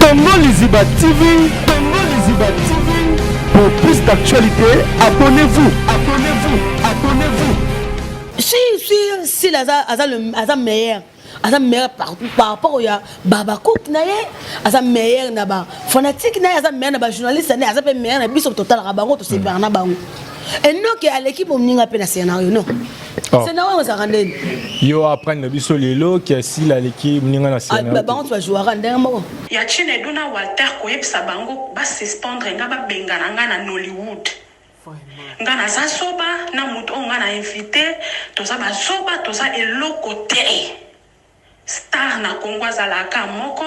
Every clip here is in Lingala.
Congo Liziba TV, Congo Liziba TV. Pour plus d'actualités, abonnez-vous, abonnez-vous, abonnez-vous. Si si si aza aza le aza meilleur. Aza meilleur par, par rapport ya baba cook na ye, aza meilleur na ba fanatique na ye, aza meilleur na ba journaliste na ye, aza pe meilleur na biso totalaka bango to separa na bango. Enoke aleki moninga pe na scénario non. Oh. Scénario ezalaka ndeni. Yo apprendre biso lelo ki asila aleki moninga na scénario. Ah, bango to bajouaka ndenge moko. Ya Chinedu na Walter koyebisa bango ba suspendre nga ba bengana nga na Nollywood. Nga naza zoba na mutu oyo nga na invite toza ba zoba toza eloko te. Star na Congo azalaka moko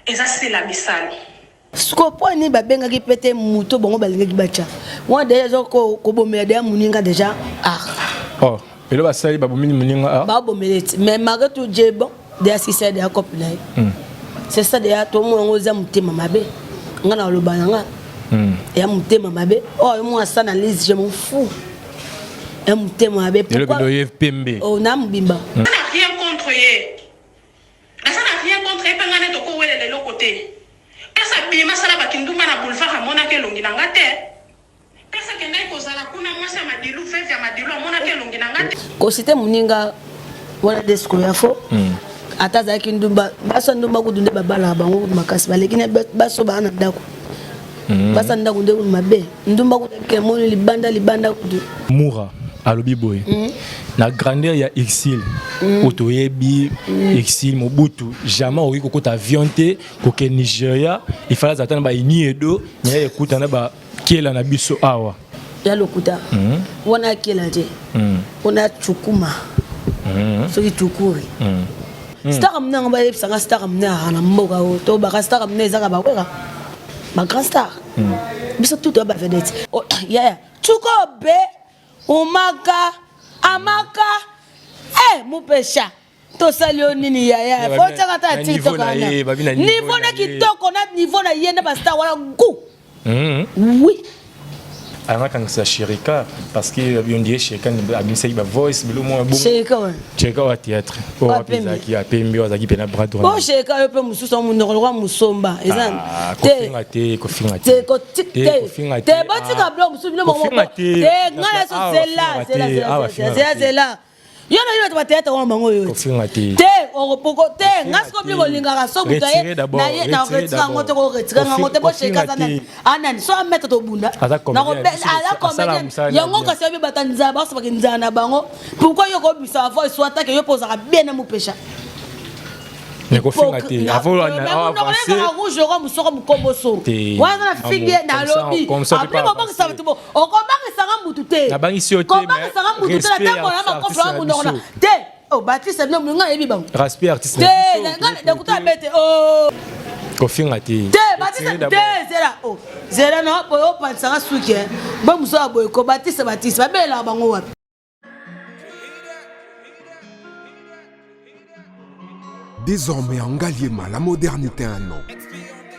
eza Sila Bisalu. Sikoyo mpo nini babengaki mpe te moto bango balingaki batya wana deja eza kobomela deja moninga deja ah. Oh, elo basali babomeli moninga ah. Babomeli ti mais malgré tout je bon deja sisa deja cope na ye hmm. C'est ça deja tomona yango eza motema mabe nga na oloba na nga hmm. Ya motema mabe oyo oh, mwa sa na lise je m'en fous ya motema mabe pourquoi pembe oh, na mobimba hmm. Rien contre ye naza na rien contre ye mpe ngai nde tokowelela eloko te. Place abima asala ba kindumba na boulevard amonaka elongi na nga te. Place akendaki kozala kuna mwasi ya madilu veuve ya madilu amonaka elongi na nga te. Ko citer muninga wana desco ya faux ata azalaki ndumba basi ya ndumba kutu nde babalaka bango kutu makasi baleki na basi oyo baa na ndako basi ya ndako nde kutu mabe ndumba kutu abikela moni libanda libanda kutu Mura alobi boye na grandeur ya exil oyo toyebi exil Mobutu jamais okoki kokota avion te kokende Nigeria il fallait azala ata na ba Iniedo naye ekuta na ba kela na biso awa ya lokuta wana akela te wana cukuma soki cukuri star amuna yango bayebisanga star amuna azalaka na mboka oyo to baka star amuna ezaka bakweka ba grand star biso tout toya ba vedette yaya cuko be umaka amaka eh mupesha tosali yo nini yaya fo tiaka ata ya tiktok wana niveau na kitoko na niveau na ye na ba star wana gout oui Alanga Sherika parce que on dirait Sherika abimisaki ba voice bilo mwa bongo Sherika wana Sherika wa théâtre oyo wapi ezalaki apembi oyo azalaki mpe na bras droit o Sherika yo mpe mosusu ya monoko lokola mosomba eza kofinga te kofinga te te te botika biloko mosusu bino te ngai naso zela zela zela zela zela yo na yo bato bateatre wana bango oyo te okopoko te nga siko bino bolingaka so moto aye na ye na retire yango te koretire yango te bosheka aza nani anani so amete tobunda aza comédien yango kasi oyebi bata nzala basabaki nzala na bango pourquoi yo kobimisa bavoice so atake yo mpo ozalaka bien na mopesha Mais kofinga te avant avancer rouge ora musoko mukomboso wana na fingi ye nalobi après kobangisa bato bo okobangisanga mutu te nabangisi yo te kobangisanga mutu te na ntango na makofi na munoko na te oh batiste bino nga nayebi bango respect artiste te nakuta abete oh kofinga te te batiste te zela oh zela na boyo opanisanga suki bo mosusu ya boye ko batiste batiste babelelaka bango wapi. Désormais en Ngaliema, la modernité a un nom.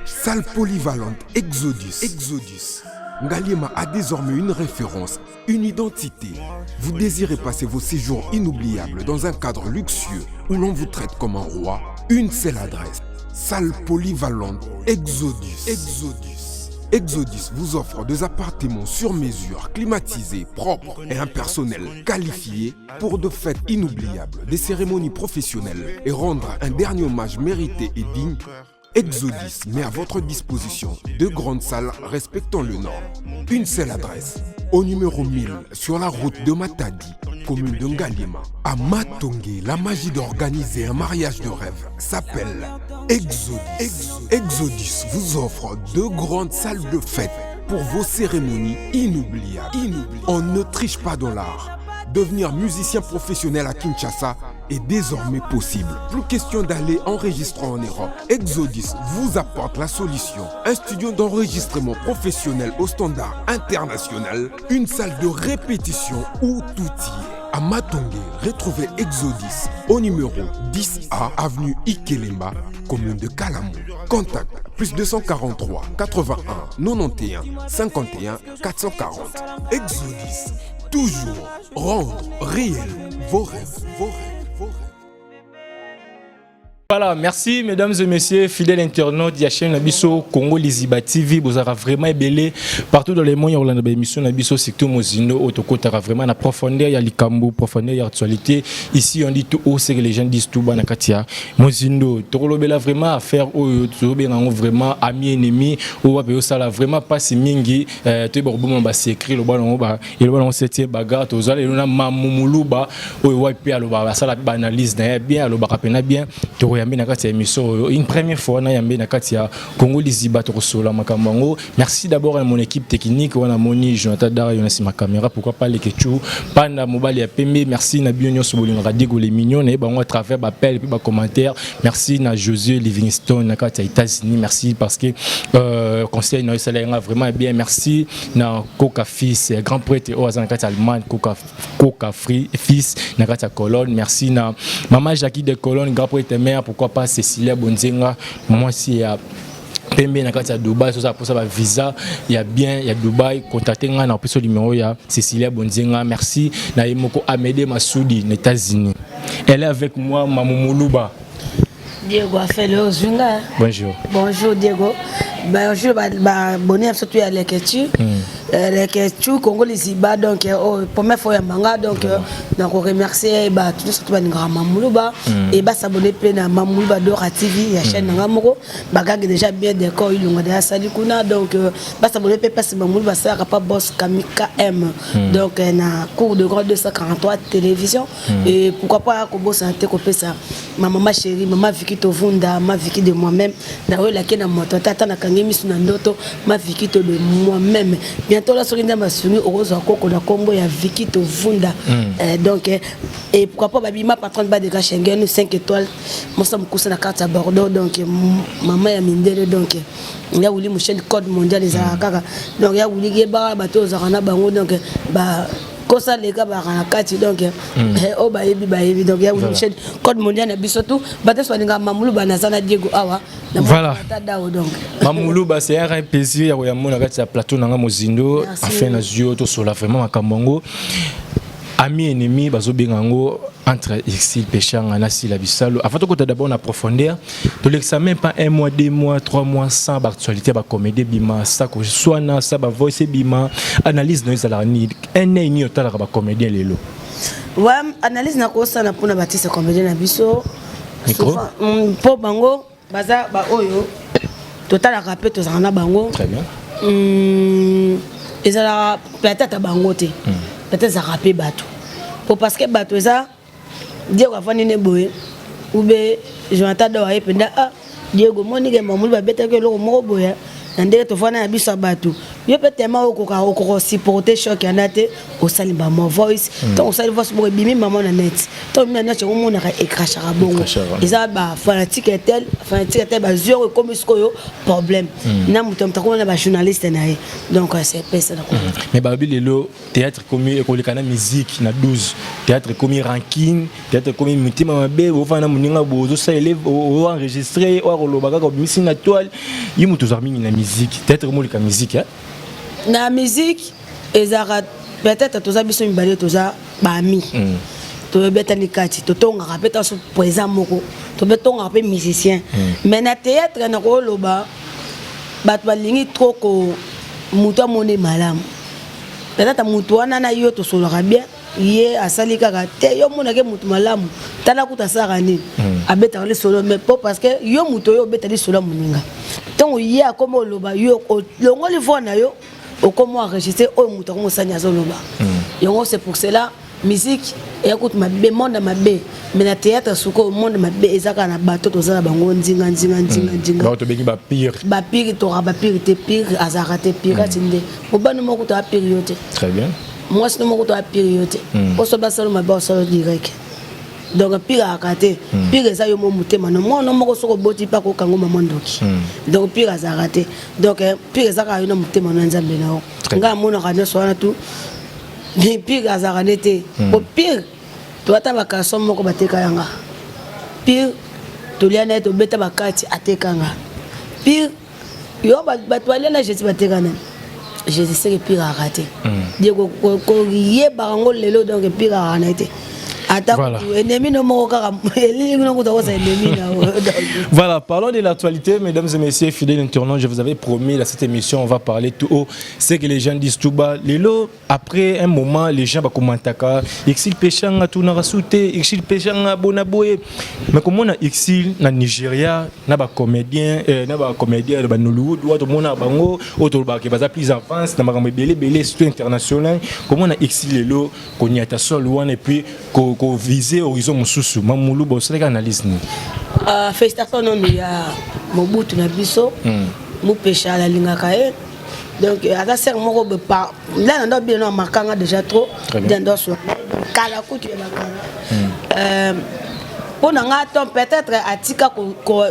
Salle polyvalente Exodus. Exodus. Ngaliema a désormais une référence, une identité. Vous désirez passer vos séjours inoubliables dans un cadre luxueux où l'on vous traite comme un roi? Une seule adresse. Salle polyvalente Exodus. Exodus. Exodus vous offre des appartements sur mesure, climatisés, propres et un personnel qualifié pour de fêtes inoubliables, des cérémonies professionnelles et rendre un dernier hommage mérité et digne. Exodus met à votre disposition deux grandes salles respectant le normes. Une seule adresse, au numéro 1000 sur la route de Matadi, commune de Ngaliema. À Matonge, la magie d'organiser un mariage de rêve s'appelle Exodus. Exodus vous offre deux grandes salles de fête pour vos cérémonies inoubliables. Inoubliables. On ne triche pas dans l'art. Devenir musicien professionnel à Kinshasa est désormais possible. Plus question d'aller enregistrer en Europe. Exodus vous apporte la solution. Un studio d'enregistrement professionnel au standard international, une salle de répétition où tout y est. À Matonge, retrouvez Exodus au numéro 10A, avenue Ikelemba, commune de Kalamu. Contact plus 243 81 91 51 440. Exodus, toujours rendre réel vos rêves, vos rêves, vos rêves. Voilà, merci mesdames et messieurs, fidèles internautes, ya chaîne na biso Congo Liziba TV, bozara vraiment ebele partout dans le monde ya kolanda ba émission na biso surtout Mozindo oyo tokotaka vraiment na profondeur ya likambo, profondeur ya actualité. Ici on dit tout haut ce que les gens disent tout bas na kati ya Mozindo. Tokolobela vraiment affaire oyo tozobenga yango vraiment ami ennemi oyo wapi osala vraiment pasi mingi toyeba koboma ba secret loba nango ba eloba nango septième bagarre. Tozala lelo na Mamu Muluba oyo wapi mpe alobaka, asala mpe baanalyse na ye bien, alobaka mpena bien. Tokoyambe na kati ya émission oyo une première fois nayambe na kati ya Congo Liziba, tokosola makambo yango. Merci d'abord à mon équipe technique wana moni Jonathan Dara yo na nsima caméra, pourquoi pas Lekechu Panda mobali ya pembe. Merci na bino nyonso bolingaka Diego les Mignons na ye bango à travers baappel mpe bacommentaire. Merci na Josué Livingstone na kati ya États-Unis, merci parce que conseil na yo esalaki nga vraiment bien. Merci na Koka Fils, grand prêtre oyo aza na kati ya Allemagne, Koka, Koka Free Fils na kati ya Cologne. Merci na mama Jackie de Cologne, grand prêtre mère, pourquoi pas Cécilia Bonzenga, mwasi ya pembe na kati ya Dubai. Soza mposa bavisa ya bien ya Dubai, contacte ngai na opesa numéro ya Cécilia Bonzenga. Merci na ye moko Amédée Masudi na États-Unis. Elle est avec moi, Mamu Muluba. Diego Afele ozwinga. Bonjour. Bonjour Diego. Bonjour baboni ya biso tu ya Leketu. Leketu Congo Liziba, donc oh, première fois ya manga, donc nakoremercier bato nyonso to balingaka Mamuluba e basabone mpe na Mamuluba Dora TV ya chaîne nanga moko bagage déjà bien décor ilonga deya asali kuna. Donc basabone mpe mpasi Mamuluba asalaka pa boss Kami KM, donc na cour de grand 243 télévision. Et pourquoi pas kobosana te kopesa ma mama chérie, mama Viki Tovunda, ma Viki de moi-même, naoyelaki na moto ata ata nakangi miso na ndoto, ma Vikito de moi-même. Bientôt la soki Nzambe asungi, okozwa koko na nkombo ya Viki Tovunda. Donc et pourquoi pas babima patron Badeka Schengen 5 étoiles, mosa mokusa na carte ya Bordeaux, donc mama ya mindele, donc ya wuli mochaine code mondial ezalaka kaka. Donc ya wuli yebaka bato ozalaka na bango, donc ba kosaleka baka na kati, donc oyo bayebi bayebi. Donc ya wuli mochaine code mondial na biso tu bato nyonso balingaka Mamulu banaza na Diego awa na Voilà. Dao donc. Mamuluba, c'est un vrai plaisir ya koyamona kati ya plateau nanga Mozindo. Merci. Enfin nazwi yo tosola vraiment makambo yango ami ennemi bazobenga yango entre Exil Peshanga na Sila Bisalo. Avant tokota d'abord na profondeur, tolekisa même pas un mois, 2 mois, 3 mois sans baactualité, bacomédie ebima sa koswana sa bavoice ebima. Analyse no ezalaka nini? Un œil nini otalaka bacomédien lelo? Ouais, analyse nakosala mpona batisa comédien na biso. Micro. Souvent, mpo bango baza baoyo totalaka mpe tozalaka na bango. Très bien. Ezalaka peut-être bango te, peut-être ezalaka mpe bato po parce que bato eza Diego afandi ne boye ube Jonathan do aye mpenza. Ah Diego, monike Mamuli babetaki eloko moko boye na ndenge tofanda na biso ya bato, yo mpe tema okoka okoka supporter choc yana te, osali bama voice. Ntango osali voice moko ebimi mama na net, ntango ebimi na net yango omonaka ecrachaka bongo. Ecrachaka. Eza bafanatique tel fanatique tel bazwi yango ekomi sikoyo problème na moto ya moto akoma na bajournaliste na ye, donc c'est epesa na komona. Mais balobi lelo théâtre ekomi ekoleka na musique na 12, théâtre ekomi rancune, théâtre ekomi mitema mabe. Ofanda na moninga boye, ozosalela, oenregistre oyo akoloba kaka obimisi na toile. Ye moto ozwaka mingi na musique, théâtre emoleka musique, hein? Na musique ezalaka peut-être toza biso mibale, toza baami, toyebetani kati, totongaka mpe taso président moko, tobetongaka mpe musicien. Mais na théâtre nakoloba bato balingi trop ko moto amoni malamu, peut-être moto wana na yo tosolaka bien, ye asali kaka te, yo omonake motu malamu, tala kuta asalaka nini, abetaka lisolo. Mais po parce que yo moto oyo obeta lisolo ya moninga, ntango ye akoma oloba, yo olongoli voix na yo, okoma enregistre oyo moto akoma osani azoloba yango. C'est pour cela musique eya kutu mabe, monde ya mabe. Mais na théâtre sikoyo monde mabe eza kaka na bato toza na bango nzinga nzinga nzinga nzinga. Bao tobengi bapire. Bapire, toka bapire te, pire azalaka te, pirate nde mobali moko to apire yo te. Très bien. Mwasi no moko to apire yo te, oso basala mabe osala direct, donc pire azalaka te. Pire eza yo mo motema no mwana moko soki oboti mpe akokango mama ndoki, donc pire azalaka te. Donc pire eza kaka yo na motema no ya Nzambe na yo. Ngai amonaka nyonso wana tu, mais pire azalaka nde te, po pire toata bagarçon moko bateka yanga pire, tolia na ye, tobeta bakati, atekanga pire. Yo bato balia na Jésus, bateka nani Jésus, seke pire azalaka te. Diego koyebaka yango lelo, donc pire azalaka na ye te. Ata ennemi no moko kaka elili no kuta koza ennemi na. Voilà, parlons de l'actualité, mesdames et messieurs, fidèles internautes, je vous avais promis dans cette émission, on va parler tout haut, ce que les gens disent tout bas. Lelo, après un moment, les gens vont commenter Exil Peshanga tunaka sute, Exil Peshanga bona boye. Mais comment on a Exil na Nigeria, na ba comédien, na ba comédien ba Nollywood, wa to mona bango, oto ba ke baza plus avance na makambo ebele ebele surtout international. Comment on a Exil lelo koniata sol wana et puis ko ko viser horizon mosusu. Mamulu bo salaka analyse ni. Félicitations nanu ya Mobutu na biso. Mupesha alingaka ye. Donc aza sere moko boye pa nda na ndo bino makanga déjà trop nda ndo so kala kutu ya bakala. Mpo na nga to peut-être atika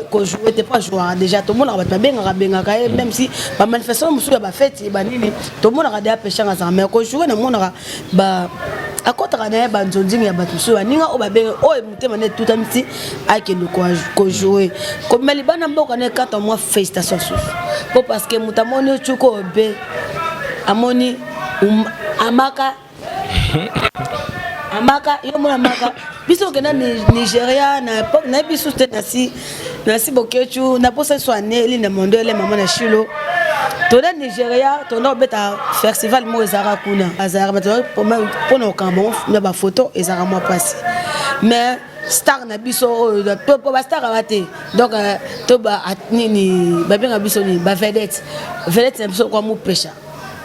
kojouer te, mpo ajouaka déjà, tomonaka bato babengaka bengaka ye, même si bamanifestation mosusu ya bafeti banini, tomonaka deya Peshanga azalaka, mais kojouer namonaka ba akɔtaka na ye banzonzingi ya bato mosusu, baninga oyo babenge oyo motema nde etutami ti akende kojouer komema libanda mboka na ekata. Mwa félicitation susu mpo parce que moto amoni ocuka oyo be amoni amaka amaka yo mona amaka. Biso okenda Nigeria na époque nayebi susu te, nasi bokecu naposa so ane Linda Mondele mama na Shilo, tonda Nigeria, tonda kobeta festival moko ezalaka kuna, azalaka bato mpona kokanga bango na bafoto ezalaka mwa mpasi. Mais star na biso oyo po bastar aba te, donc to ba nini babenga biso nini, bavedette, vedette na biso kwa Mupesha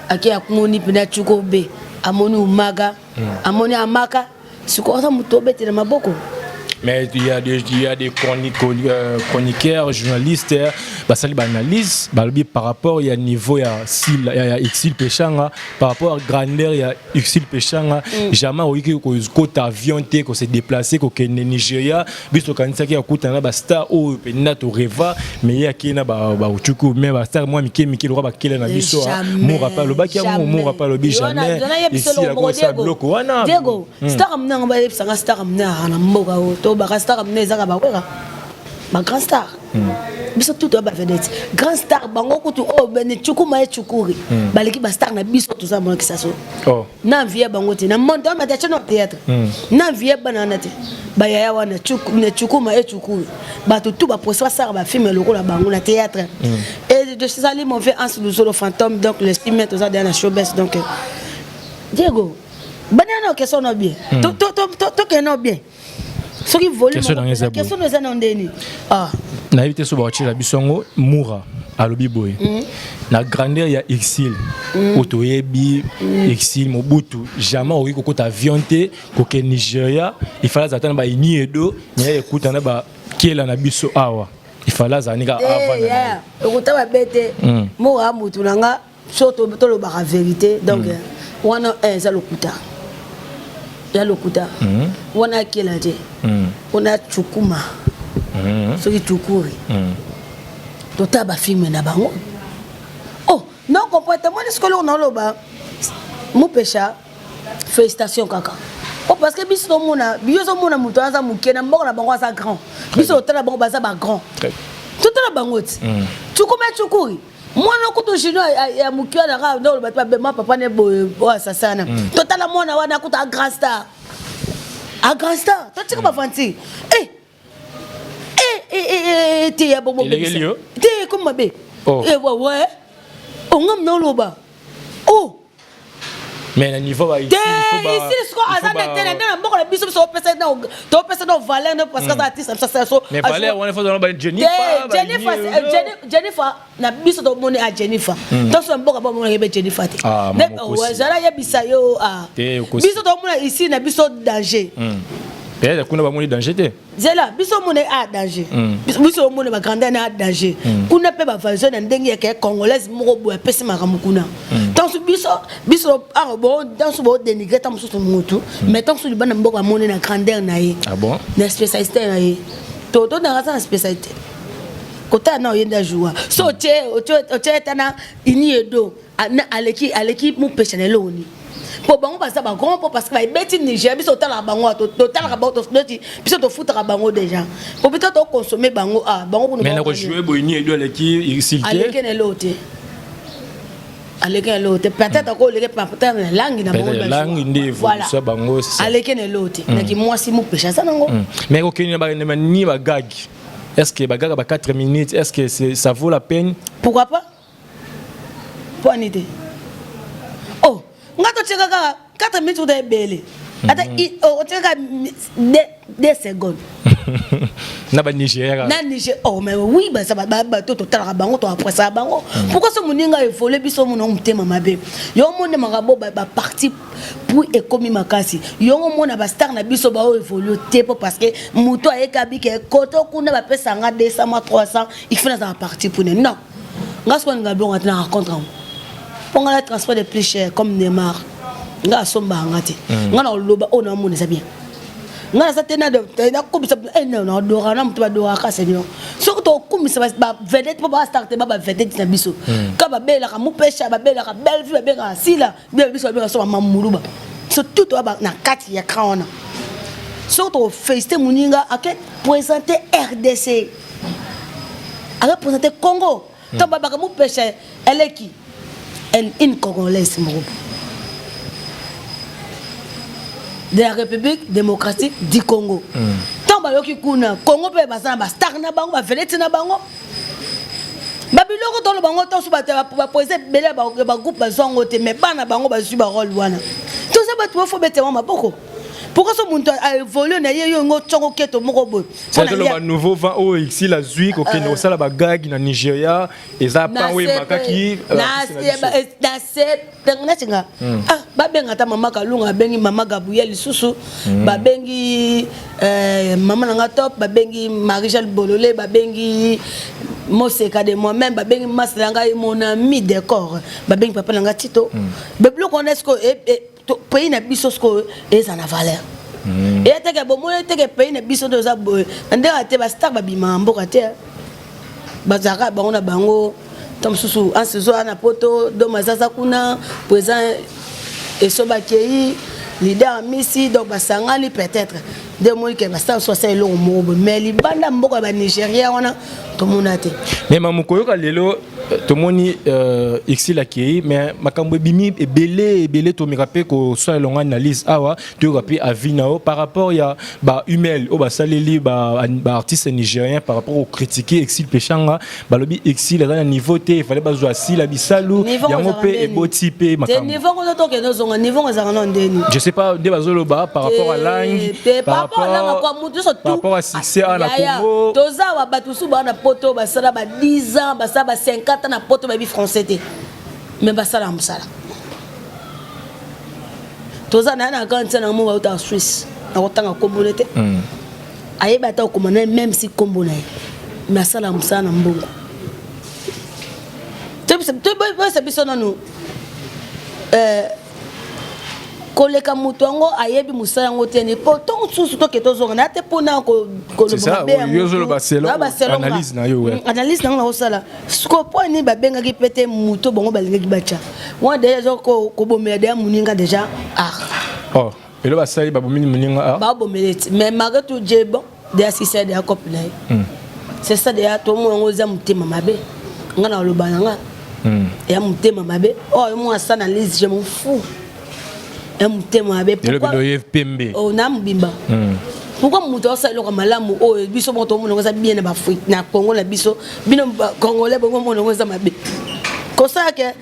ake akumoni mpena cuko be amoni umaga amoni amaka sikoyo aza moto obetela maboko. Mais il y a des chroniqueurs, journalistes, basali ba analyse, balobi par rapport ya niveau ya style ya Exil Peshanga, par rapport à grandeur ya Exil Peshanga, jamais oyoki kota avion te, ko se déplacer kokende Nigeria. Biso tokanisaki akutana na bastar oyo mpenza toreva, mais ye akei na bautuku, mais bastar mwa mike mike lokwa bakele na biso. Moura pe alobaki yango, Moura pe alobi jamais esila kosala biloko wana. Diego, star munanga bayebisanga star munanga na mboka oyo to baka star munanga ezaka bakweka bagrand star. Biso tutu ya bavedette grand star bango kutu oyo bene cukuma ye cukuri baleki bastar na biso toza monakisa so na vie ya bango te na monde amata tia na théâtre na vie ya bana wana te, bayaya wana cukuma ye cukuri, bato tu baposi basala bafilme lokola bango na théâtre. Et je sali mon vieux Hans Luzolo fantôme, donc le streamer toza deya na showbase. Donc Diego, bana na question na bien, tokende na bien soki volume question eza na ndeni. Nayebi te so bakotiela biso yango. Mura alobi boye na grandeur ya Exil oyo toyebi, Exil Mobutu, jamais okoki kokota avion te kokende Nigeria, ifale azala ta na baini edo mais ekuta na bakela na biso awa, ifale azala nika avant. Okuta mabe te, Mura mutu na nga so tolobaka vérité. Donc wana eza lokuta ya lokuta wana akela te, wana cukuma soki cukuri totala bafilme na bango. Oh non, comprendre te, moni sikoyo eloko naoloba, Mupesha félicitation kaka o parce que biso tomona, biso ozomona moto aza moke na mboka na bango aza grand, biso totala bango baza bagrand, totala bango ti cukuma cukuri mwana kutu junior ya moki wana kaka nde oloba te babema papa ne boye oyo asasana. Totala mwana wana kutu a grand star, a grand star, totika bafanti te ya bongo te komi mabe we ongam na oloba o. Mais na niveau ba te ici siko aza na te na nde na mboka na biso, biso topesa no valeur ne parce que aza artiste na biso so. Mais valeur wana faut ba Jennifer. Jennifer, Jennifer na biso tomoni a Jennifer toso na mboka bamonaki be Jennifer te, ezala yebisa yo biso tomona ici na biso danger. Peut-être kuna bamoni danger te. Zela biso omona a danger, biso omona bagrandeur na a danger kuna mpe bavaleur na ndenge yake congolaise moko boye apesi makambo kuna. Ntanso biso awa bo ntanso bodénigre ta mosusu motu, mais ntanso libanda mboka bamoni na grandeur na ye na spécialité na ye, totondaka aza na spécialité kotala na oye nde ajoua so otie ata na ini edo aleki Mopesha na eloko nini mpo bango baza bagrand, mpo parce que babeti Niger, biso totalaka bango, totalaka bango neti biso tofutaka bango déjà mpo biso tokonsome bango bango. Kuna aleki na eloko te. Aleki na eloko te. Peut-être ako oleki peut-être na langue na bango. Langue nde évolution bango. Aleki na eloko te. Na ki mwasi mupesha aza nango. Mais okende na ba ni ba gag. Est-ce que ba gag ba 4 minutes, est-ce que ça vaut la peine? Pourquoi pas? Po ani te. Oh, nga to tika kaka 4 minutes kuta ebele. Ata otika kaka 2 secondes. Na ba Nigeria. Na Niger. Oh mais oui, ba ça ba ba to totalaka bango to apprécier bango. Pourquoi so moninga évoluer biso mona motema mabe? Yo mona makambo ba ba parti pour ekomi makasi. Yo mona ba star na biso ba évoluer te po parce que muto ayeka bike koto kuna ba pesa nga 200 moi 300, il faut na parti pour non. Nga so nga bonga na rencontre ngo. Ponga la transport de plus cher comme Neymar. Nga asomba nga te. Nga na loba o na mona ça bien. Nga naza te nakumisa nadora na moto badoraka seigneur. Soki tokumisa bavedete mpo bastar te ba bavedete na biso ka babelaka mupesha, babelaka Bellevue, babengaka Sila, biso babengaka so bamamuluba, surtout toya na kati ya cran wana. Soki tokofélicité moninga ake présenter RDC, ake présenter Congo, to babaka mupesha eleki une Congolaise moko de la République démocratique du Congo. Ntango bayoki kuna Congo mpe baza na bastar na bango, bavedete na bango, babiloko tolo bango ntanso bapoese ebele ya bagroupe bazwa yango te, mais bana bango bazwi barole wana. Toza bato bafo betema maboko. Pourquoi so moto aévolue na ye, yo yango ntongo keto moko boye? Toloba nouveau vent oyo Exil azwi kokende kosala bagag na Nigeria eza pan oyo emakaki. Na se natinga ah, babenga ata mama Kalunga, babengi mama Gabriel lisusu, babengi mama nanga top, babengi Marie-Jeanne Bolole, babengi Moseka de moi-même, babengi masi na ngai, mon ami décor, babengi papa na ngai Tito. Babiloko wana eske pays na biso sikoyo eza na valeur eya teke bomoni teke pays na biso toza boye na ndenge te. Bastar babimaka mboka te, bazalaka bango na bango. To mosusu ansezo wana poto dom azaza kuna présent eso bakei leader misi, donc basangani peut-être nde omoni ke bastar so asala eloko moko boye, mais libanda mboka ya banigérien wana tomona te. Mais mamu, koyoka lelo tomoni Exil akei, mais makambo ebimi ebele ebele. Tomeka mpe kosala elongo analyse awa, toyoka mpe avis na yo par rapport ya baemail oyo basaleli baartiste nigérien par rapport ocritiquer Exil Peshanga. Balobi Exil aza na niveau te, efale bazwa Sila Bisalu. Yango mpe eboti mpe makambo. Niveau ngo tokende ozonga, niveau ngo ezalaka na ndeni? Je sais pas nde bazoloba par rapport à langue. Par rapport à langue kwa mutu nyonso. Par rapport à succès awa na Congo. Toza awa, bato mosusu baa na poto, basala ba 10 ans, basala ba 50 ans na poto, bayebi français te, mais basala mosala. Toza na ye na grande sœur na mo bauta Suisse, nakotanga nkombo ne te, ayebi ata okoma na ye même si nkombo na ye, mais asala mosala na mbongo. Toyebisa biso nanu koleka moto yango ayebi mosala yango te ni po ntongo mosusu toke tozonga na te mpona koloba. Analyse na yo. Analyse nango nakosala siko mpo nini babengaki mpe te moto bango balingaki batya wana. Deja eza kobomela deya moninga deja art. Oh, elo basali babomi moninga art. Babomela ti, mais malgré tout je bon deya sisa deya cope na ye, c'est ça. Deya tomona yango eza motema mabe. Nga na oloba na nga ya motema mabe oyo mwa asa analyse, je m'en fous, ya motema mabe. Ye pembe. Na mobimba. Pourquoi moto asala eloko malamu oyo biso moko tomona yango eza bien na baafrike, na Congo na biso, bino Congolais bongo mona yango eza mabe? Kosala ke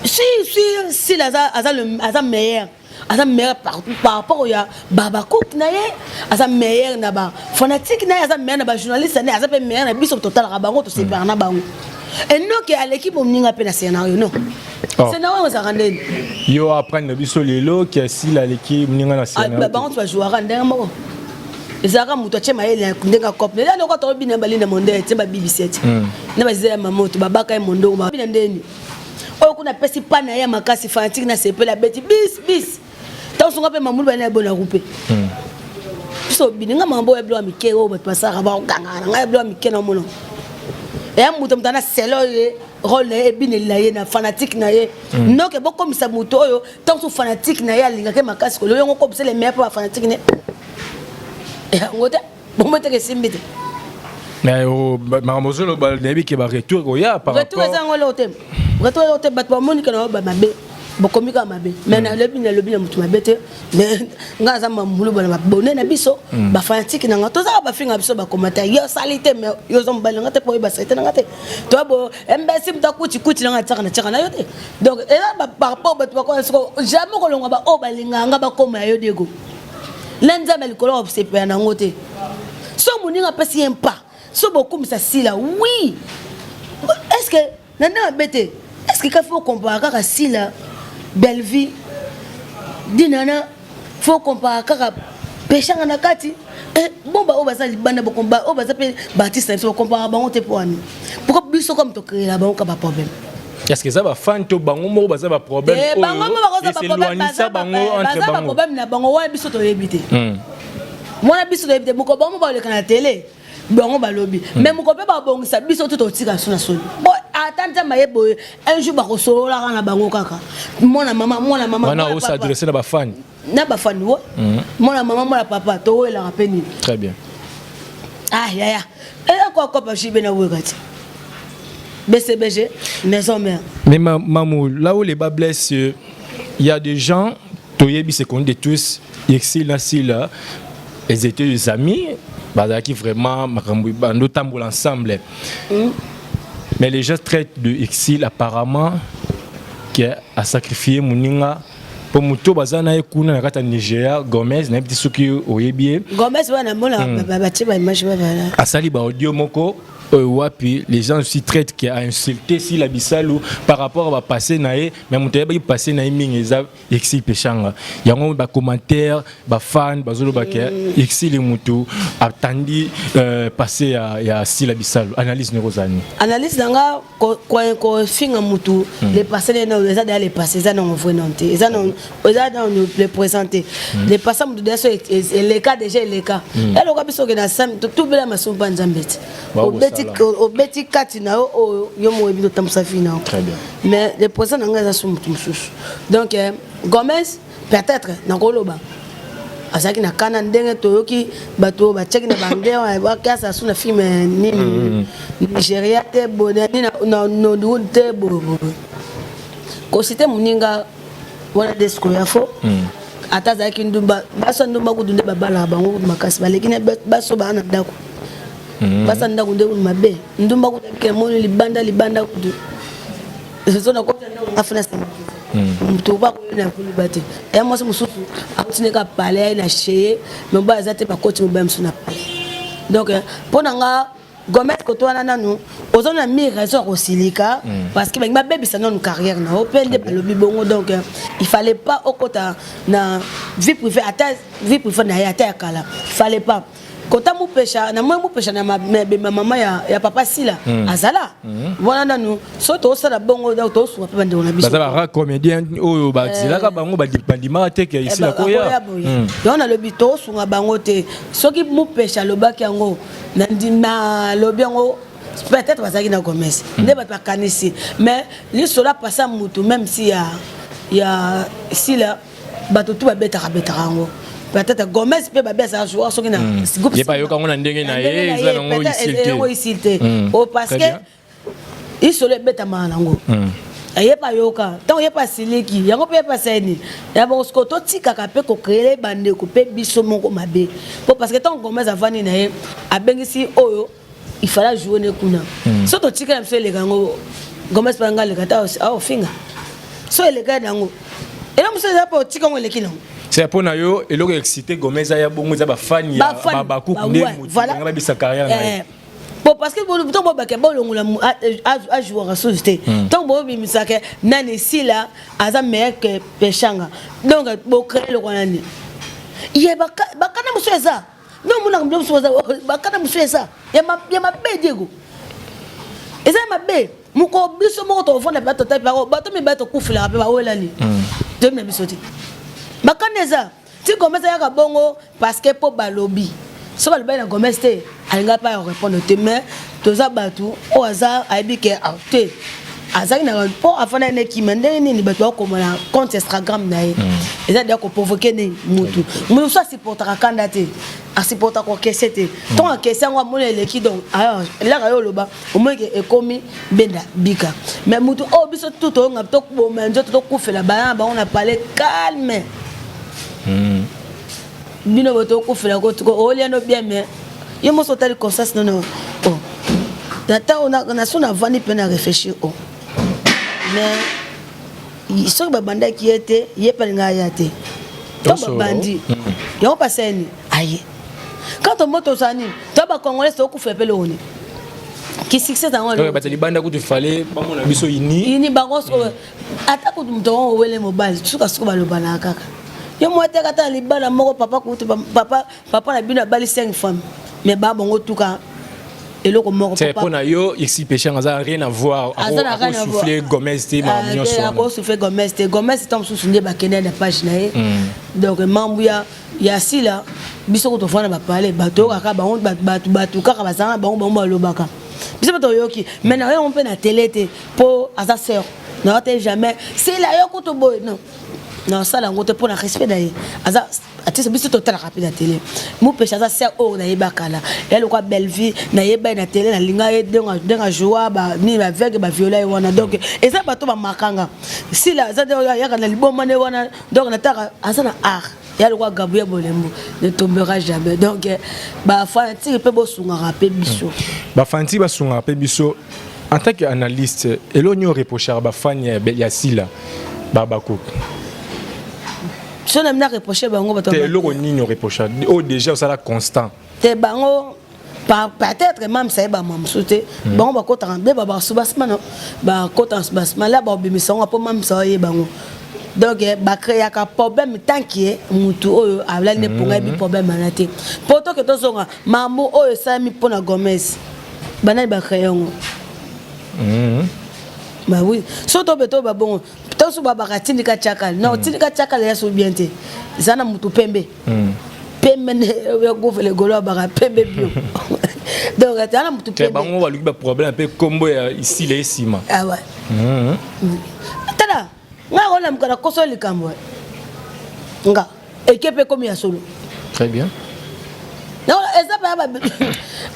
si si si aza aza meilleur, aza meilleur par rapport ya babacook na ye, aza meilleur na bafanatique na ye, aza meilleur na bajournaliste na ye, aza mpe meilleur na biso totalaka bango, tosepelaka na bango. Enoke aleki boninga mpe na scénario non. Scénario ezalaka ndeni? Yo apprendre biso lelo ke asila aleki moninga na scénario. Bango to bajouaka ndenge moko, ezalaka moto atie mayele ndenge akope eza ndoko tobina balinda mondele tie babibisi eti na baziza ya mamoto babaka ye mondongo babina ndeni oyo kuna apesi pa na ye ya makasi, fanatique na sepele, abeti bis bis. Ntango songa mpe mamulu bana ebona kupe biso bininga makambo oyo biloko ya mike oyo bato basalaka, bakogangaka na ngai biloko ya mike na omona eya moto moto ana selo ye role na ye ebineli na ye na fanatique na ye. Noke bokomisa moto oyo ntango so fanatique na ye alingaki makasi kolo yango komisa le meilleur mpo bafanatique ne yango te bongo teke esimbi te. Mais makambo ozoloba, nayebi ke baretour koya par retour eza yango eloko te. Retour te, bato bamonika na ba mabe, bokomi kaka mabe. Mais nalobi, nalobi na motu mabe te, mais nga aza mamulu bana babone na biso, bafanatike na nga. Tozaka bafinga biso, bakomata yo osali te, mais yo oza mobali na nga te mpo oyeba sali te na nga te. Toya bo mbesi moto akuti kuti na nga, tiaka na tiaka na yo te. Donc eza par rapport bato bakona siko jamais kolongwa. Baoyo balingaka nga bakoma ya yo, Diego, na Nzambe likolo akosepela nango te. So moninga apesi ye mpa, so bokumisa Sila, oui, est ce que na ndenge mabe te? Est ce que ka faut comparer kaka Sila, Bellevie, Dinana, faut comparer kaka Peshanga na kati? Bon, baoyo baza libanda, oyo baza mpe baartiste na biso, bokompara bango te. Mpo wani, pourquoi biso comme tocréela bango ka baproblème? Est ce que eza bafan to bango moko baza baproblème? Bango moko baza baproblème na bango wana, biso toyebi te. Mwana, biso toyebi te. Moko bango baleka na télé, bango balobi, mais moko mpe babongisa biso to totika so na soni. Bo ata Nzambe aye boye, un jour bakosololaka na bango kaka mwana mama, mwana mama. Wana os'adresse na bafani? Na bafani wo, mwana mama, mwana papa, towelaka mpe nini? Très bien. Ah yaya, eyakoakopa jibe na weka ti BCBG, maison mère. Mais Mamou, là où le bât blesse, il y a des gens, toyebi, c'est connu de tous, Exil na Sila, ils étaient des amis, bazalaki vraiment makambo bando tambola ensemble. Mais les gens traitent de Exil apparemment qui a sacrifié moninga mpo moto baza na ye kuna na kati ya Nigeria, Gomez. Nayebi te soki oyebi ye. Gomez wana mona batie baimage babala. Asali baaudio moko oyo wapi les gens aussi traitent qui a insulté Sila Bisalu par rapport à bapassé na ye. Mais moto ayebaki passé na ye mingi eza Exil Peshanga. Yango bacommentaire, bafan bazoloba ke Exil motu atandi passé ya Sila Bisalu. Analyse neko ozali? Analyse na nga, kofinga mutu le passé nde eza deya le passé, eza nango vrai non te, eza nano le présent te. Le passé mutu deya so eleka déjà, eleka. Eloka biso okende asami, tubela masumu mpa Nzambe te. Obeti kati na yo oyo yo mo oyebi totambusa fi na yo, mais le présent na ngai eza so mutu mosusu. Donc Gomez, peut-être nakoloba azalaki na kana ndenge toyoki bato batiaki na bange bakasa su na film nini Nigeria te, nini na Nollywood te. Kosite moninga wana desiko ya fo ata azalaki ndumba. Baso ndumba kutu nde babalaka bango kutu makasi, baleki na baso baa na ndako. Basa ndako nde kutu mabe. Ndumba kutu abikela moni libanda, libanda kutu so nakota ndako afuna sama moto bakoyona koluba te. Eya mwasi mosusu akotindeka pale aye na cheye, mobali aza te, bakoti mobali mosusu na pale. Donc mpo na nga, Gomez koto wana nanu oza na mi raison ya kosilika, parce que balingi babebisa nanu carrière na yo mpe nde balobi bongo. Donc il fallait pas okota na vie privée, ata vie privée na ye ata ya kala, il fallait pas kota mupesha na moi mupesha na mama ya papa Sila. Azala wana nanu so tosala bongo, donc tosuka mpe bandeko na biso. Baza bara comédien oyo bazelaka bango, bandimaka te ke Esila koya. Yango nalobi, tosunga bango te. Soki mupesha alobaki yango, nalobi yango, peut-être bazalaki na Gomez nde bato bakanisi. Mais lisolo apasa mutu, même si ya Sila, bato tu babetaka betaka yango. Peut-être Gomez mpe babe azala joueur soki na groupe. Ye bayoka yango na ndenge na ye, eza nango isile isile te, parce que isolo ebetamaka nango. Ayepa yoka ntango yepa asiliki yango mpe yepa aseni ya bongo. Sikoyo totikaka mpe kocréer bandeko mpe biso moko mabe, po parce que ntango Gomez avandi na ye, abengisi oyo il fallait jouer ne kuna. So totikala biso eleka yango, Gomez mpe nga aleka te, aofinga so eleka yango. Elo mosusu eza mpe otika yango, eleki nango. C'est mpo na yo, eloko excité Gomez aya bongo eza bafani ya babakuku nde motu babisa carrière na ye. Bon, parce que ntango bobake bolongola ajouaka susu te, ntango bobimisaka nani, Sila aza meilleur que Peshanga, donc bocréer eloko nani ye bakana mosusu eza nde omonaka bilo mosusu bakana mosusu eza ya mabe. Diego, eza ya mabe. Moko biso moko tovanda mpe bato mpe bato mibale tokufelaka mpe bawelani, toyebi na biso te. Bakana eza ti Gomez ayaka bongo parce que mpo balobi so balobaki na Gomez te, alinga mpe ya répondre te. Mais toza bato oyo aza ayebi ke te. Azalaki na mpo afanda na ekima ndenge nini bato bakoma na compte Instagram na ye. Eza deya koprovoquer nini mutu mosusu asupportaka kanda te, asupportaka kokese te. Ntongo akese yango, amoni eleki. Donc elaka yo oloba, omoni ke ekomi benda bika. Mais mutu oyo biso tu toyonga, toboma nzoto, tokufela baya na bango na palais calme. Bino boye tokufela olia no bien, mais yo moso otali conscience nono. Oh, na ntango naso navandi mpe na réfléchir. O mais soki babandaki ye te, ye mpe alingaka ya te. To babandi yango paseni aye quand omo tozala nini to bacongolais tokufela mpe loko nini ki succès yango. Bato libanda kutu fale bamona biso ini. Ini bango ata kutu moto yango owele mobali, suka suka balobanaka kaka. Yo mwa te kata na libala moko, papa kutu, papa, papa na bino abali 5 femmes, mais ba bango tuka eloko moko. Mpo na yo, isi Peshanga aza rien à voir, akosouffle Gomez te, makambo nyonso. Akosouffle Gomez te. Gomez ntango mosusu nde bakende na page na ye. Donc mambu ya sila, biso ko tofanda bapale, bato kaka bango, bato kaka bazala na bango, bango balobaka, biso mpe toyoki. Mais na yango mpe na tele te, mpo aza sœur nayo te. Jamais sila yo kutu boye, non, nasala yango te mpo na respect na ye. Aza artiste, biso totalaka mpe na tele. Mopesha aza sœur oyo nayeba kala ya lokwa Bellevie, nayeba ye na tele, nalinga ye ndenge ajoua nini, bavege baviola ye wana. Donc eza bato bamakanga. Sila aza yaka na liboma nde wana. Donc nataka aza na art ya lokwa Gabriel Bolembo ne tombera jamais. Donc bafanatike mpe bosungaka mpe biso. Bafanatike basungaka mpe biso. En tant que analyste, eloko nini oreprochaka bafani ya Sila babakoki? So na mina reproche bango bato te, eloko nini oreprocha oyo déjà osala constant? Te, bango peut-être mamisa ye bama mosusu te. Bango bakotaka nde babasu basima, bakotaka basima la babimisa yango mpo mamisa oye bango. Donc bacréaka problème tant que mutu oyo alali nde mponga yebi problème ana te. Mpo toke tozonga mambo oyo esalami mpona Gomez, banani bacréer yango? Bah oui, so tobe to babongo toso babaka tindika tiakala non, tindika tiakala ya so bien te. Eza na mutu pembe pembe nde yakufela egolo, abaka pembe bio. Donc eza na mutu pembe. Bango baluki baproblème mpe kombo ya isila esima. Ah ouais. Tala nga kolamuka na koso likambo nga eke mpe ekomi ya solo. Très bien. Eza mpe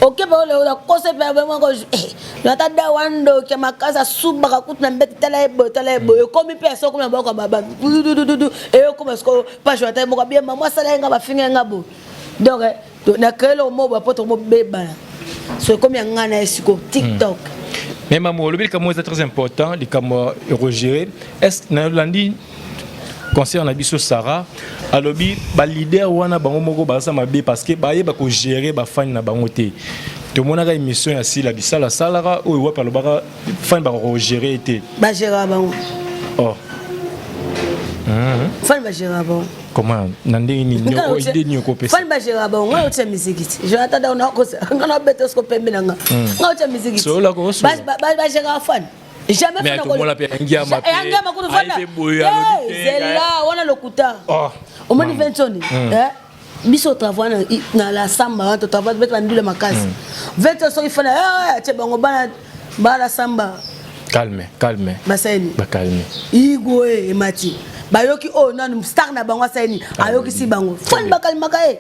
oke mpe nakosa mpe moko ata da wandoki ya makasi asubaka kutu na mbeti. Tala ye boye, tala ye boye, ekomi mpe ya soko na boko badudududu, eyokoma sikoyo page ata ye moko abie mama asala ye nga bafinga ye nga boye. Donc na créé eloko moko boye po tokomobebana so ekomi ya ngai na ye sikoyo TikTok. Mais mamo, olobi likambo eza très important, likambo erogéré. Est ce nalandi concert na biso, Sarah alobi baleader wana bango moko baza mabe parce que bayeba kogérer bafani na bango te. Tomonaka émission ya Sila bisala asalaka oyo wapi, alobaka fani bakokogérer te. Bagéraka bango. Oh. Fani bagéraka bango. Comment, na ndenge nini, idée nini okopesa? Fani bagéraka bango. Ngai otia misiki ti Jonathan da nakosa ngai nabeta siko pembe na nga, ngai otia misiki. Solola kosola. Bagéraka fani jamais. Mais tomona mpe yangiama. Yangiama kutu fana zela wana lokuta. Omoni Ventoni, biso travail na la samba wana, totravaille bete bandule makasi. Ventoni soki fana atie bango bana bala samba. Calme, calme. Basali. Bacalme. Igo emati, bayoki oyo nanu star na bango asali ayokisi bango. Fani bakalimaka ye,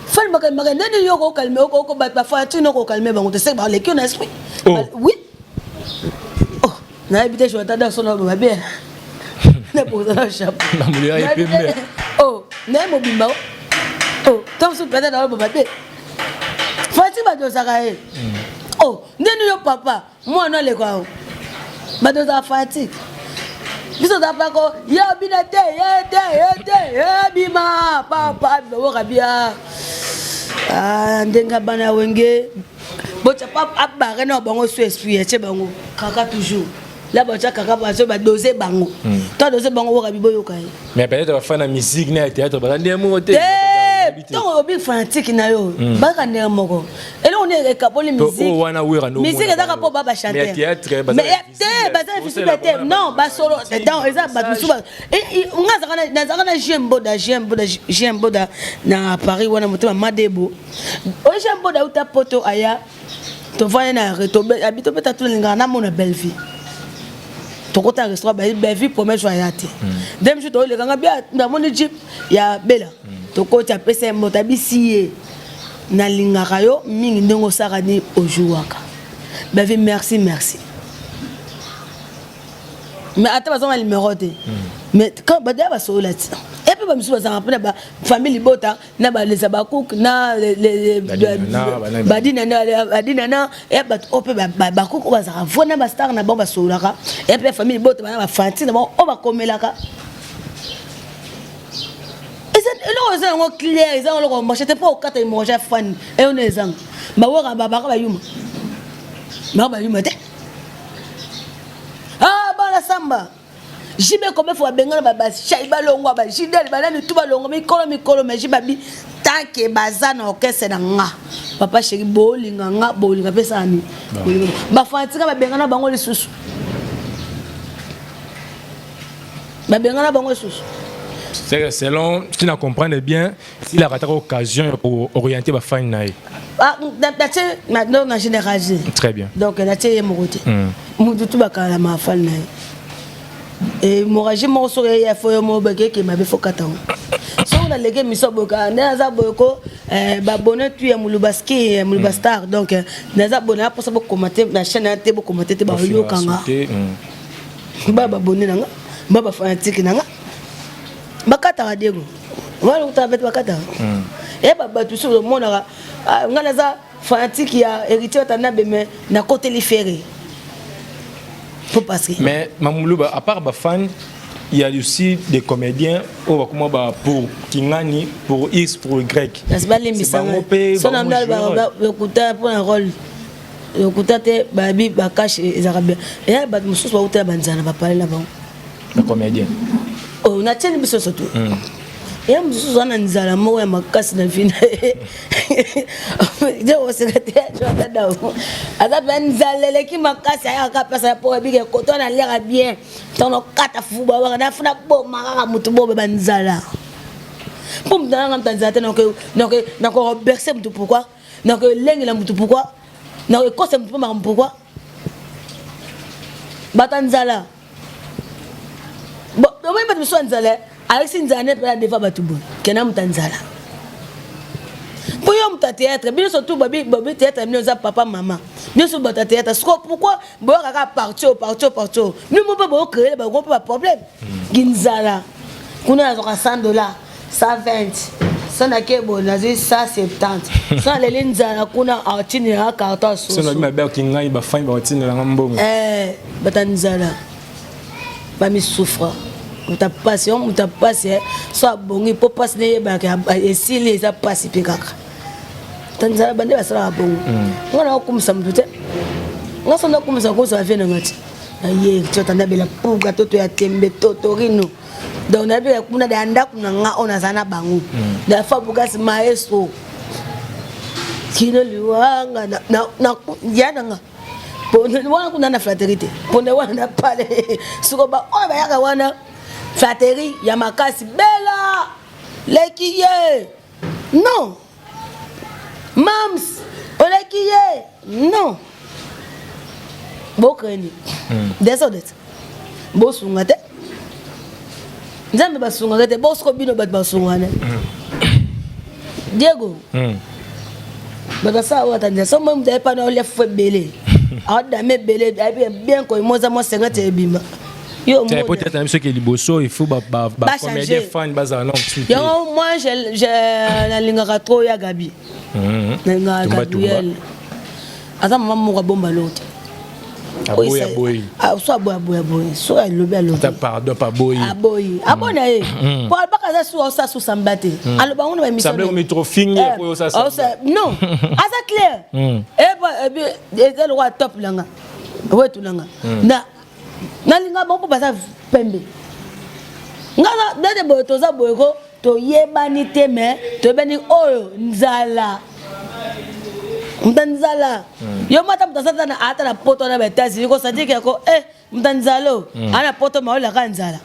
fani bakalimaka ye ndeni yo okokalme oko bato bafana tino okokalme bango te, seke baleki yo na esprit. Oui, oh, nayebi te Jonathan Danso na mabe napoza na chapeau. Oh, naye mobimba oh, ntango mosusu peut-être naloba mabe. Fati bato ozalaka ye oh ndeni yo papa mwana aleka yo, bato ozala fanatique. Biso toza pako ye obina te, ye te, ye te, ye bima papa baboka bia ndenge bana ya Wenge botya abare na bango so esprit atie bango kaka toujours la batya kaka bazo badose bango to adose bango boka biboyoka ye. Mais peut-être bafana musique na ya théâtre baza ndenge moko te. Ntongo obi fanatique na yo baka ndenge moko, eloko nini ekaboli? Musique ezaka mpo ba bachanteur te, baza visible te. Non, basolo eza bato mosusu. Nga nazalaka na Jiem Boda, Jiem Boda, Jiem Boda na Paris wana, motema madebo oyo. Jiem Boda auta Poto, aya tovandi na abi tobeta, tolingaka namona Bellevie. Tokota restaurant, Bevi premier jour aya te. Deuxième jour toolekanga bia, namoni jeep ya Bela. Tokoti, apesa ye moto, abisi ye: nalingaka yo mingi ndenge osaka ni ojouaka. Bevi, merci, merci. Mais ata bazanga numéro te, mais quand badaya basolola ti et puis bamisusu bazalaka mpe na bafamille libota na baleza bacook na badinana ya bato oyo mpe bacook oyo bazalaka vo na bastar na bango basololaka. E mpe famille libota bana bafanti na bango oyo bakomelaka. Eloko eza yango clair, eza eloko marché te mpo okata hémorragie ya fani eyo na ezanga bawaka baka bayuma, baka bayuma te. Ah, bana samba JB combien fois babengana bashai, balongwa, bajidel, banani tu balongwa mikolo mikolo. Mais JB abi tant que baza na orchestre na nga, papa chéri, bolinga nga, bolinga mpe sani bafantika. Babengana bango lisusu, babengana bango lisusu. C'est que selon si na comprendre bien, s'il a raté occasion pour orienter ba fan na ye. Ah, natie non, na généralisé. Très bien. Donc natie ye moko te, mutu tu bakala mafali na ye. Hémorragie moko soki eya fo yo moko bekeke mabe fo kata ngo. Soki naleki émission boye nde naza boye ko babone tu ya Moluba ski ya Moluba Star. Donc naza boye, na mposa bokoma te na chaîne ya te, bokoma te te, bayokanga ba babone na nga, ba bafanatike na nga bakataka. Diego wana kutaka bete bakataka eyeba bato soki omonaka nga naza fanatique ya Héritier Watanabe, mais nakoteli Ferre po parce que Mais Mamuluba, à part bafan, il y a aussi des comédiens oyo bakoma ba pour Kingani, pour X, pour Y. Kasi balimbisanga so na lokuta mpona rôle, lokuta te. Babi bakashe ezalaka bien, eya bato mosusu bautela banzala bapale na bango. Bacomédien. Oh, natieni biso surtout eya mosusu aza na nzala moko ya makasi na vi na ye te, koseka te. Ata dao aza mpe nzala eleki makasi, ayaka mpasa ya po abike koto naliaka bien, ntango nakata fufu babaka nafuna boma kaka motu bobe banzala mpo motu nanga moto anzala te. Nakoberse motu pourquoi? Nakolengela motu pourquoi? Nakokosa motu mpo makambo pourquoi? Bato ya nzala omoi, bato mosusu ya nzala alakisi nzala ne mpela defa bato boye. Kenda moto ya nzala mpo yo moto ya théâtre, bino surtout babi théâtre, bino eza papa mama, bino so bato ya théâtre. Siko pourquoi boyoka kaka parti oyo, parti oyo, parti oyo? Bino mo mpe boocréer bango mpe baproblème kinzala. Kuna nazwaka 100 $, 120, so nake boye nazwi 170, so aleli nzala kuna atindelaka carton ya soso. Mabe ngai bafani bakotindelanga mbongo. Bato ya nzala bamisouffre, moto apasi yo, moto apasi so abongi mpo mpasi neyebaka esili, eza mpasi mpe kaka ta nzala bande basalaka bongo. Nga na okumisa motu te, nga so nakumisa kosa bavie nanga ti naye ti otandabela puga toto ya tembe totorino. Donc nayebi kuna ya ndako na nga oyo naza na bango na Fabukasi maestro kino liwanga ya na nga wana kuna na flatterie te, mpona wana na pale siko baoyo bayaka wana flatterie ya makasi. Bela leki ye non, mams oleki ye non, bokeni desordre, bosunga te. Nzambe basungaka te, bosiko bino bato basungana. Diego, bato asala oyo atandia so moi moto ayepa na olia fufu ebele, aodame ebele, ayebi bien koyi moza mwa 50 ebima. Yo peut-être na biso ke liboso il faut bacomédien fan bazala na yango. Moi nalingaka trop ya Gabi, nalingaka Gabriel, aza mama moko abomba loo te. Aboyi, aboyi. So aboyi, aboyi, aboyi, soki alobi, alobi. Pardon, pa aboyi. Aboyi, aboyi na ye po alobaka aza su aosa su samba te, aloba ngo na baémission. Non, aza clair, eza lokola top nanga wetu nanga na nalinga bango mpo baza pembe. Nga nete boye toza boye ko toyebani te, mais toyebani oyo nzala, moto nzala yo mata moto aza ata na poto na baÉtats-Unis kosadike ko moto nzala oyo aa na poto ma olaka nzala,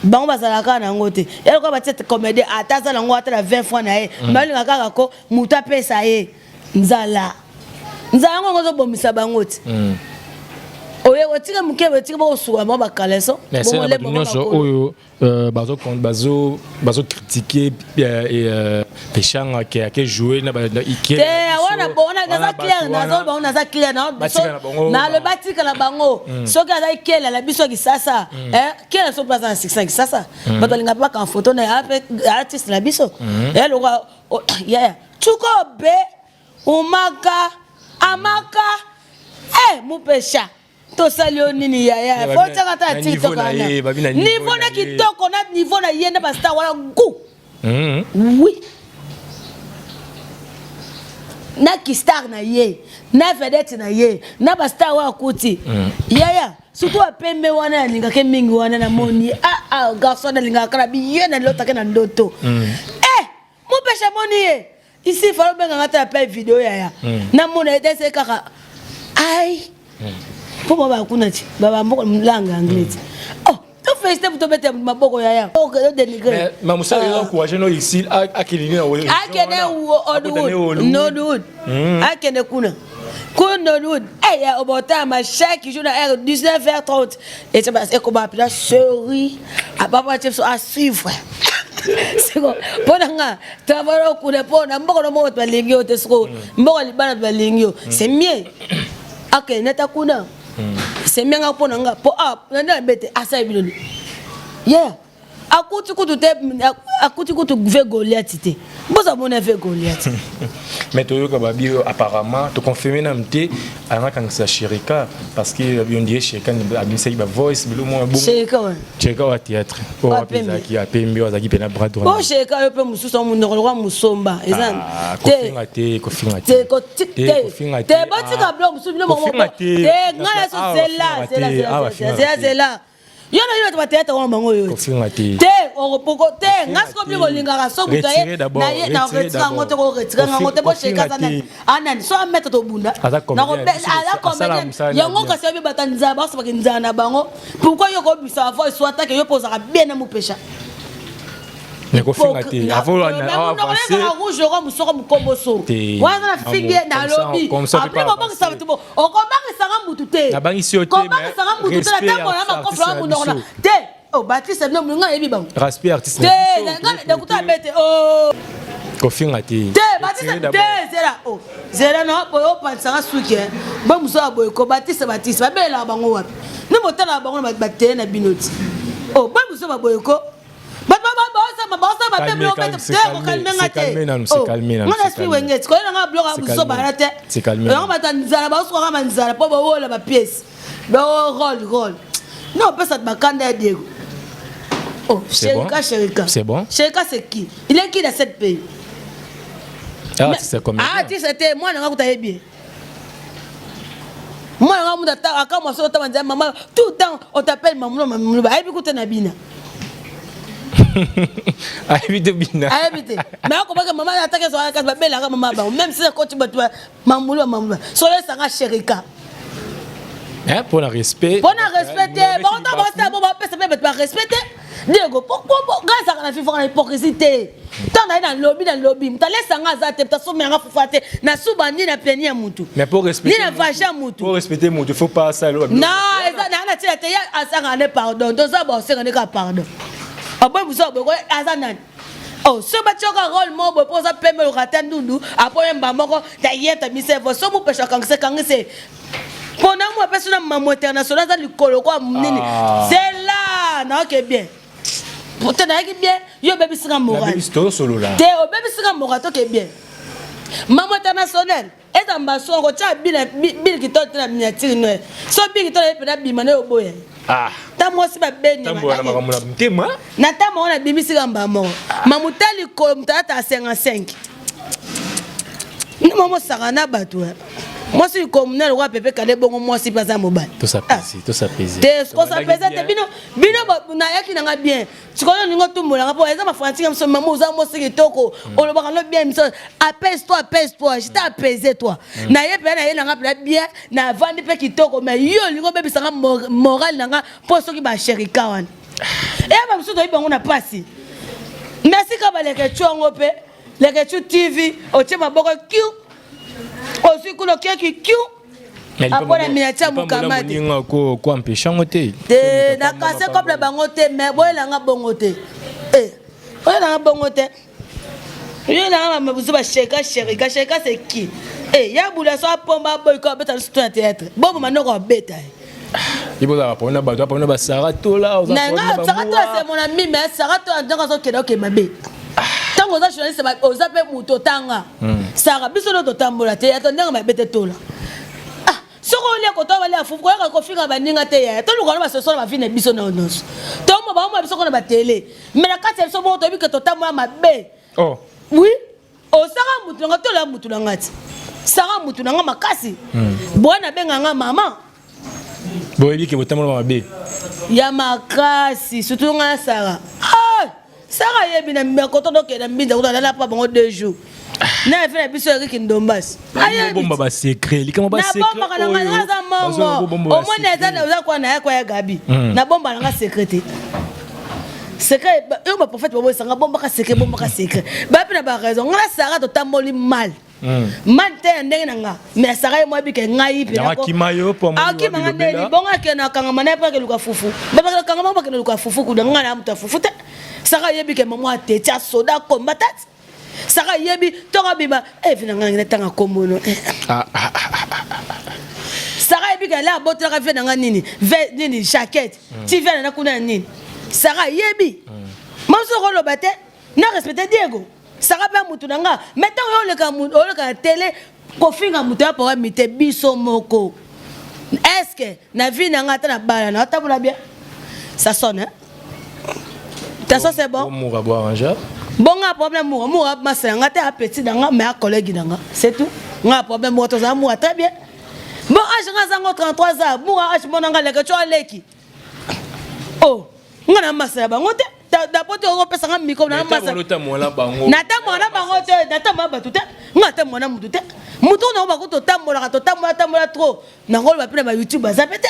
bango bazalaka na yango te. Ya lokola batie comédie, ata aza nango ata na 20 francs na ye, mais olinga kaka ko moto apesa ye. Nzala, nzala yango yango ezobomisa bango ti. Oye otika moke otika bokosuka bango bakaleso. Merci na bato nyonso oyo euh, bazo bazo bazo critiquer euh, et euh, Peshanga qui a joué na te wana wana naza clair nazo bango naza clair na na le batika na bango hmm. soki azali kela na biso kisasa hmm. eh kela so place na 600 kisasa hmm. bato balinga baka photo na artiste na biso eh lokwa oh, yaya tuko be umaka amaka eh mupesha tosali yo nini yaya fotiaka ata tiktok wana niveau na kitoko na niveau na ye na bastar wana gu mm-hmm. oui na kistar na ye na vedette na ye na bastar oyo akuti mm. yaya surtout apembe wana alingaka mingi wana namoni ah, ah, garçon alingaka kala biye nalotake na ndoto mm. eh, mopesha moni ye ici falo benga nga ta pe video yaya mm. na mona ete se kaka ai mpo mm. ba kuna ti ba ba moko langue anglais mm. oh to félicité to bete maboko yaya o dénigrer mais ma musala yo encourager no ici akende na akende Hollywood Nollywood akende kuna kuna Nollywood eh ya obotama chaque jour na heure 19h30 et ekoma pela série ababa chef à suivre siko mpo na nga travail okuna mpo na mboka na moko bato balingi yo te siko mm. mboka libala bato balingi yo mm. c'est mieux akende nata kuna mm. c'est mieux nga mpo na nga mpo ah na nde abete asali bino yeah akuti kutu te akuti kutu ve goliath te boza mona ve goliath mais toyoka babi oyo apparemment toconfirme nanu te alangakangisa sherika parce que babi on dirait sherika abimisaki bavoice bilo mwa sherika wana sherika wa théâtre oyo wapi ezalaki apembi oyo azalaki mpena bras droit o sherika yo mpe mosusu monoko lokwa mosomba eza ah, kofinga te kofinga te kofinga te botika ah. biloko mosusu bino te ngai naso zela zela zela zela zela yo na yo bato bateatre wana bango oyo te okopoko te nga siko bino bolingaka so moto aye na ye na retire yango te koretire yango te bosheka aza nani anani so amete tobunda aza comédien yango kasi oyebi bato ya nzala basabaki nzala na bango pourquoi yo kobimisa bavoice soit ke yo mpo ozalaka bien na mopesha mais kofinga te avant rouge oko mosoko mokomboso wana na fingi ye nalobi apres kobangisa bato bo okobangisanga mutu te nabangisi yo te kobangisanga mutu te na ntango ya makofi ya monoko na te obatisa oh, bino molinga nayebi bango respect artiste te nakuta bete oh. kofinga te te batisa te zela oh. zela no boye opanisanga suki eh. bo mosu ya boye ko batisa batisa babelelaka bango wapi no botalaka bango na batele na bino ti oh, bo mosu baboye ko nga esprit wenge tikoyela nga biloko ya buzoba wana te yango bato ya nzala baosukaka banzala mpo bawola bapiese bao role role non opesa bakanda ya diego oh sherika sherika c'est bon sherika c'est qui il est qui dans cette pays ah c'est combien ah tu c'était moi nanga kuta yebi mwana nga mutu akamwa soki otama nzela mama tout le temps on t'appelle mamulo mamulo ayebi kuta na bina ayebi te bina ayebi te mais akobaka mama atake ezwaka kasi babelaka mama bango même si ekoti bato mamulo mamulo solo esanga sherika mpo na respect mpo na respect te bango ntango basala bo bapesa mpe bato ba respect te Diego, nga ezalaka na fifaka na hypocrisie te ntango naye nalobi nalobi moto alesa nga aza te moto asomela nga fufa te nasuba ni na pleni ya mutu ni na vagin ya mutu non eza naa na tina te ye asanga ne pardon toza bosenga ne kaka pardon aboyi mosu aboyi aza nani Oh, soki batioka role moko boye mpo oza pembe lokata ndundu apoyemba moko tayeta misevo so mopesha kangise kangise pona mu apesi na mamu international aza likolo kwa nini ah. zela nayoke bien te nayaki bien yo obebisika moral te obebisika moral toke bien mamu international eza mbaso okotya bile kitoko te na miniatire noye so bile kitoko ye mpena bima naye oboya ah. ta mwasi babeni na ntango wana abimisika mbala moko mamu ta likolo moto alata 55 nde mama osaka na bato eh. mwasi likolo monene lokola pepe kale bongo mwasi mpe aza mobali ah. te kosapese te bino bino nayaki nanga bien sikoyo olingi otumbolanga mpo eza bafrantique miso mama oza mwasi kitoko mm. olobaka no bien miso apaise toi apaise toi je t'apaise toi mm. naye mpenza naye nanga mpenza bien navandi mpe kitoko mais yo olingi obebisanga moral nanga mpo soki basherika wana eya bamosusu toyebi bango na mpasi merci kaka baleketshu yango mpe leketshu tv otie maboko kiu ozwi kuna okieki kiu. Apona miniature mukamate. Ko ko empêcher ngo te. Te na kase couple bango te mais boyelanga bongo te. Eh. Boyelanga bongo te. Yo na ba mabuzu ba sheka sherika sheka c'est qui? Eh ya bula so apomba boy ko beta surtout na théâtre. Bobo manoko beta. Ibo la pona ba pona ba Sarah Tola oza pona Sarah Tola c'est mon ami mais Sarah Tola ndanga zo kenda ke mabe. Tango oza journaliste oza pe muto tanga. Sarah biso no totambola te ya to ndanga mabe te Tola. Ah soko olia kotoa balia fufu koyaka kofinga baninga te yaya toluka na basosola bavi na biso na nyonso tomo baomona biso kona batele mais na kati ya biso moko toyebi ke totambola mabe oh. Oui, osaka mutu na nga tola mutu na nga ti saka mutu na nga makasi bwana abenga nga mama. Boyebi ke botambola mabe ya makasi surtout nga na Sara. Ah! Sara ayebi na makoto tokende mbinza kuta alala pa bango 2 jours na efe na biso Eric Ndombasi bomba ba secret likambo ba secret nabombaka na ngai aza mongo omoni eza oza kwa na ya kwa ya Gabi nabomba na nga secret te secret oyo ba prophète baboyisanga bombaka secret bombaka secret bapi na ba raison nga na Sara totamboli mal mal te ya ndenge na nga mais Sara ye mwa bike ngai pe akima yo po akima nga ndeni bongo akende akangama na ye mpo akeluka fufu babakela kangama bakende luka fufu kuna nga na moto ya fufu te Sara ayebi ke mama ateti asoda combattant Sara ayebi ntongo abima evi na ngai natanga kombono. Sara ayebi ke ala abotelaka vie na ngai nini ve nini jaquette ti vie na kuna ya nini Sara ayebi mamosu okoloba te na respecte Diego Sara mpe mutu na nga mais ntango yo oleka oleka na tele kofinga moto ya pawa mite biso moko est-ce que na vie na nga ata na bala na otambola bien ça sonne hein? Ça c'est bon. Moura bo arranger. Bon nga problème moura moura masa nga te petit na nga mais collègue na nga c'est tout. Nga problème moura toza moura très bien. Bon âge nga zango 33 ans moura âge mona nga leka cho aleki. Oh nga na masa ya bango te. D'après toi okopesa nga micro na masa. Natambola bango. Natambola bango te, natambola bato te. Nga tambola mutu te. Mutu na bako totambolaka totambola tambola trop. Nangolo ba pe na ba YouTube baza pe te.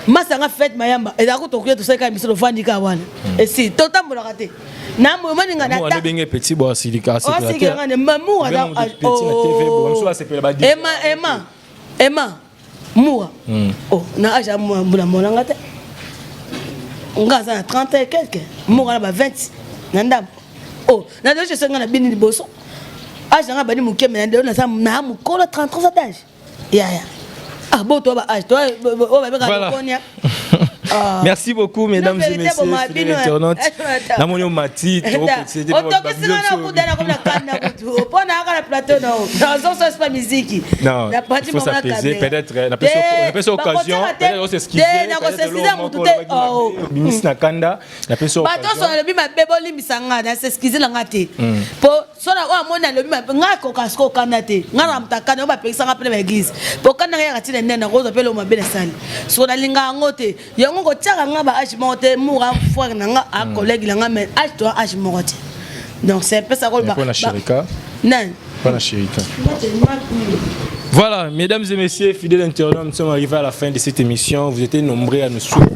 Masa nga fête mayamba ezalaka tokoya tosalika biso tofandi kaka wana esi totambolaka te na moyo maninga na ta benge petit bo asilika asilika nga ne mamu aza ema ema ema mura oh na age ya mbula mona nga te nga aza na 30 et quelque mura na ba 20 na ndambo oh na lelo je nga na bini liboso age na nga bani moke me na lelo naza na mokolo 33 ans d'âge yaya ah bon toi ba âge toi oyo babengaka lokonia. Ah. Merci beaucoup, mesdames et messieurs, fidèles internautes. Namoni Mati, otokisi nga na kuda na na kanda kutu mpo na aka na plateau na o nazoso pa miziki. Non, il faut s'apaiser peut-être na pesa occasion peut-être on s'excuse te nakosexcuse mutu te oh bimisi na kanda na pesa occasion bato so nalobi mabe bolimbisa nga na s'excuse na nga te po so na oyo amoni alobi mabe nga akoka sikoyo okanda te nga na moto akanda oyo bapekisa nga mpe na baeglise po okanda nga yaka ntina nene nakozwa mpe eloko mabe nasali soko nalinga yango te yango kotiaka nga ba age moko te mura frère na nga a collègue na nga mais age to age moko te donc c'est un peu ça koloba nani Mpona Chérika. Voilà, mesdames et messieurs, fidèles internautes, nous sommes arrivés à la fin de cette émission. Vous étiez nombreux à nous suivre.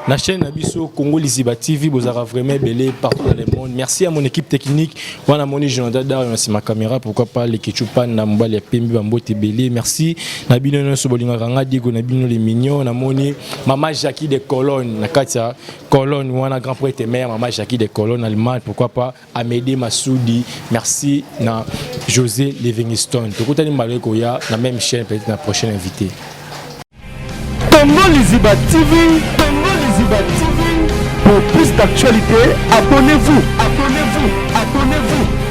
La chaîne Abisso Congo Liziba TV, vous aurez vraiment belé partout dans le monde. Merci à mon équipe technique. Voilà, mon Jonathan Dar, c'est ma caméra. Pourquoi pas les Ketchupan, Namba, les Pembi, Bambo, Tebele. Merci. Nabino Nonso Bolinga Ranga, Diego, Nabino les Mignons, Namoni, Maman Jackie de Cologne, Nakatia, Cologne, Wana grand prêtre mère, Maman Jackie de Cologne, Allemagne. Pourquoi pas Amédée Massoudi. Merci na José Livingstone. Tokutani mbala ekoya na même chaîne, peut-être na prochaine invité. Congo Liziba TV, Congo Liziba TV. Pour plus d'actualités, abonnez-vous, abonnez-vous, abonnez-vous.